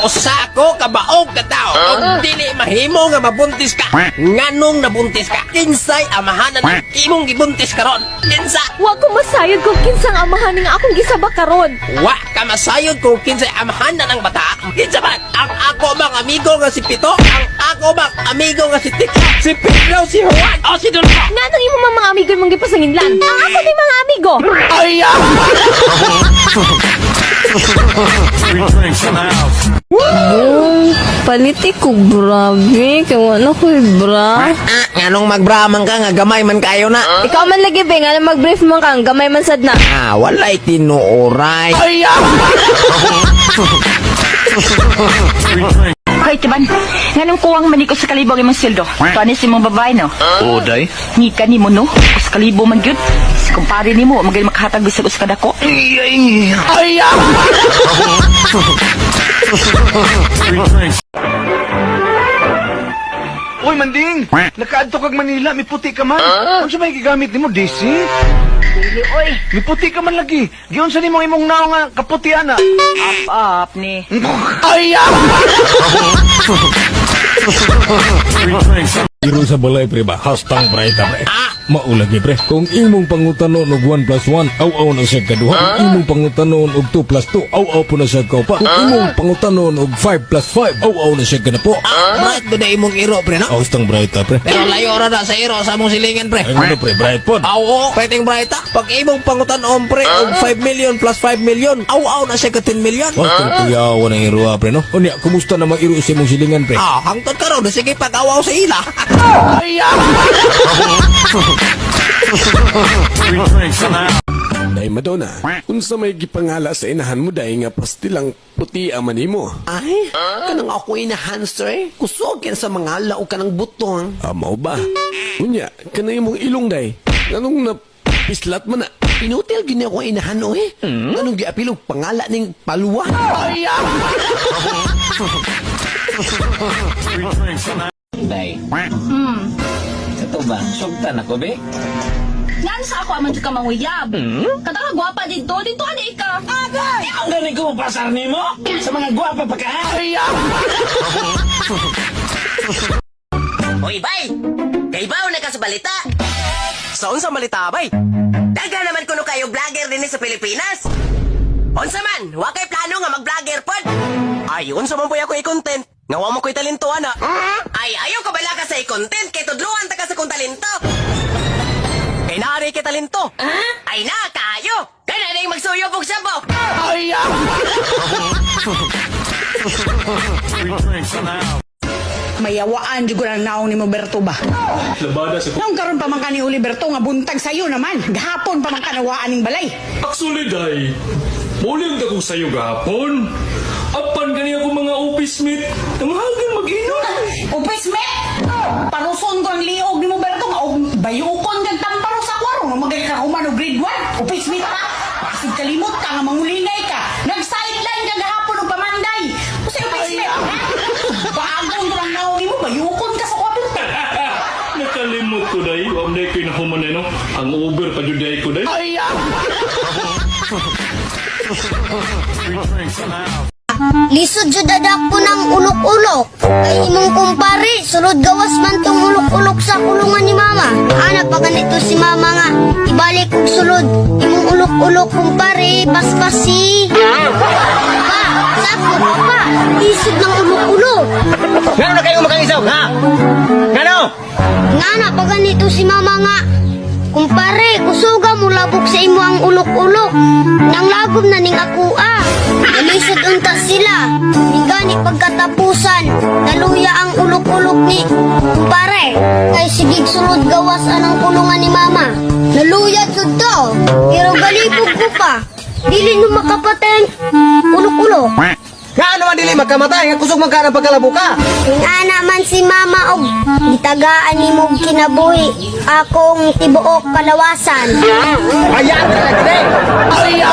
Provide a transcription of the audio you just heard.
Usa ko kabaog ka tao. Og dili mahimo nga mabuntis ka. Nganong nabuntis ka? Kinsay amahanan ang imong gibuntis karon? Kinsa? Wa ko masayod kung kinsang amahan nga akong gisaba karon. Wa ka masayod kung kinsay amahanan ang bata. Kinsa man? Ang ako bang amigo nga si Pito? Ang ako bang amigo nga si Tito? Si Pedro, si Juan, o si Dulfo? Nganong imo mga amigo imong gipasanginlan? Ang ako ni mga amigo. Ay! Bong, paliti ko grabe. Kay wala ko'y bra. Ah, nganong magbraman ka nga gamay man kayo na? Ikaw man lagi be, nga mag-brief man kang gamay man sad na. Ah, walay tinuoray. Ay! Hoy, Tiban, nganong kuwang man ko sa kalibo ang imong sweldo? Tuanis imong babae, no? Oo, day. Ngika nimo, no? Sa kalibo man gyud. Si kumpare nimo, magay makahatag bisag usa ka dako. Ay! Uy, Manding! Nakaadto kag Manila, may puti ka man. Unsa may gigamit nimo, DC? Dili, oy. May puti ka man lagi. Giunsa nimo ang imong naong nga kaputi ana. Up, up, ni. Ay! Iro sa balay pre ba, hastang pre ta pre. Maulagi pre. Kung imong pangutanon og 1 plus 1, aw-aw na siya kaduha. Kung imong pangutanon og 2 plus 2, aw-aw po na siya kaupa. Kung imong pangutanon og 5 plus 5, aw-aw na siya kanapo. Bright do na imong iro, pre, no? Hastang bright ta pre. Pero layo ra na sa iro sa among silingan, pre. Ay ano pre, bright pod. Aw, oo, pwedeng bright ah. Pag imong pangutanon, pre, og 5 million plus 5 million, aw-aw na siya ka 10 million. Hastang kuyawa ng iro ah, pre no. Unya, kumusta na iro sa imong silingan pre? Ah, hangtod karon, sige pag aw-aw sa ila. Day Madonna, unsa may gipangala sa inahan mo day nga pastilang puti aman nimo? Ay, kanang ako inahan, sir. Kusog yan sa mga lao ka ng butong. Amaw ba? Unya, kanang imong ilong day. Nganong na pislat man na? Pinutil gini ako inahan, oy. Anong giapil og pangala ning paluwa? Ay! Day. Kato ba? Sugtan ako, be? Ngan sa ako aman jud ka manguyab. Katang gwapa didto, didto ani ka. Agay! Ang galing ko mapasar nimo? Sa mga gwapa pa ka? Ay! Hoy, bay! Kay ba na ka sa balita? Sa unsa malita, bay? Daga naman kuno kayo vlogger dinhi sa Pilipinas. Unsa man, wa kay plano nga mag-vlogger pod. Ay, unsa man po ako i-content? Nga wa mo ko'y talento, ana. Ay, ayaw ka bala ka sa i-content kay tudluan ta ka sa kong talento. Kay naari kay talento. Ay na, kaayo. Kana ning magsuyop og sabo. Ay! Mayawaan jud ko ng naong ni mo Berto ba? Labada sa Nung karon pa man ka ni Oliberto nga buntag sayo naman. Gahapon pa man ka nawaan ning balay. Actually, day. Muling ka ko sa'yo gahapon. Apan gani ako mga office mate. Nanghagan mag-inom. Upis me. Paruson ko ang liog ni mo Berto nga og bayukon kag tamparo sa kwarong nga magay ka human og grade 1. Upis mate pa. Pasig kalimot ka nga mangulinay ka. Nag-sideline ka gahapon og pamanday. Usay upis mate. Ha? Bagong ko lang naong ni mo bayukon ka sa kwarto. Nakalimot ko, day. Huwag na ko'y nahuman no. Ang over pa jud day ko, day. Ay! Lisod jud ko ng ulok-ulok. Kay imong kumpare, sulod gawas man tong ulok-ulok sa kulungan ni mama. Ana pa ganito si mama nga, ibalik og sulod. Imong ulok-ulok kumpare, paspasi. Pa, sako pa pa, lisod ng ulok-ulok. Ngano na kayo makangisaw, ha? Ngano? Ngana pa ganito si mama nga, kumpare, kusuga mo labok sa imo ang ulok-ulok. Nang lagom na ning ako ah. Nalisod unta sila. Ningani pagkatapusan, naluya ang ulok-ulok ni kumpare. Kay sigig sulod gawas anang kulungan ni mama. Naluya jud to. Pero galibog ko pa. Dili no makapatay ang ulok-ulok. Ngano man dili magkamatay nga kusog man ka ng pagkalabuka? Ing-ana man si mama og gitagaan nimo og kinabuhi akong tibuok kalawasan. Ayan ka lagi, day. Ay!